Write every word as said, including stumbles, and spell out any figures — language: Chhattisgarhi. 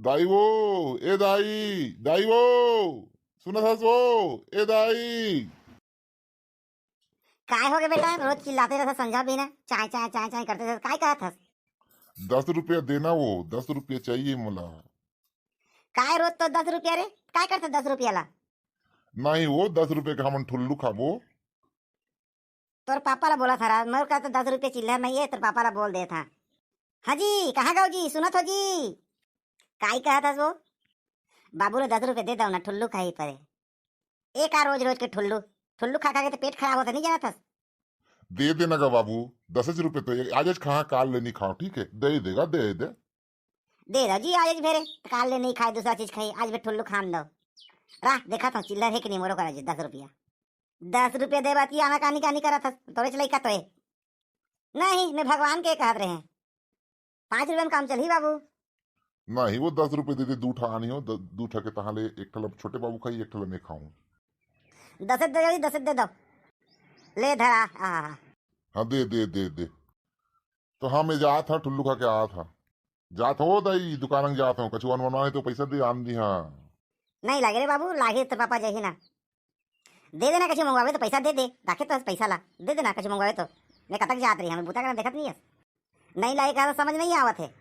दाई वो, ए दाई, दाई वो, सुनत हस वो, ए दाई। काय होगे बेटा, रोज चिल्लाते रहत हस, संझा भी ना चाय चाय चाय चाय करते रहत, काय कहत हस? दस रुपया देना वो, दस रुपया चाहिए मोला। काय रोज तो दस रुपया रे, काय करते दस रुपया ला? नहीं वो, दस रुपया के हमन ठुल्लू खाबो। तोर पापा ला बोलत हंव, मोर करा तो दस रुपया चिल्लर नहीं है, तोर पापा ला बोल देत हंव। हाँ जी, कहाँ गव जी, सुनत हो जी? काई कहत हस वो? बाबू ला दस रुपया दे दव ना, ठुल्लू खाही परे। ए का रोज रोज के ठुल्लू, ठुल्लू खा खा के तो पेट खराब होत हे, नहीं जानत हस? दे देना गा बाबू, दस रुपया तो आज आज खाहूं, काल ले नहीं खाहूं, ठीक है? दे देगा, दे दे। दे दव जी, आज आज फेर, काल ले नहीं खाहूं, दूसरा चीज खाहूं, आज फेर ठुल्लू खान दव। रह, देखत हंव चिल्लर हे कि नहीं मोरो करा जी, दस रुपया। दस रुपया दे बर आनाकानी कानी करत हस, तोरेच लइका तो हे। नहीं, मैं भगवान के कहत रहेंव। पाँच रुपया में काम चलही बाबू। नहीं, वो दस रुपया दे दे, दू ठा आनी हो, द-, दू ठा के तहां ले एक ठा ला छोटे बाबू खाही, एक ठा ला मैं खाहूं। दसे दे दव जी, दसे दे दव। ले धरा, आहा। हाँ, दे, दे, दे, दे। तो हाँ, मैं जात हंव, ठुल्लू खा के आत हंव। जात हंव दाई, दुकान में जात हंव, कछु अनवना हे तो पैसा दे, आन दिहां। नहीं लागे रे बाबू, लागे तो पापा जाही ना। दे देना, कछु मंगवाबे तो पैसा दे दे, राखे तो हस पैसा ला, दे देना कछु मंगवाबे तो। मैं कतक जात रहेंव, मैं बूता करन देखत नहीं हस। नहीं लागे का तो समझ नहीं आवत हे।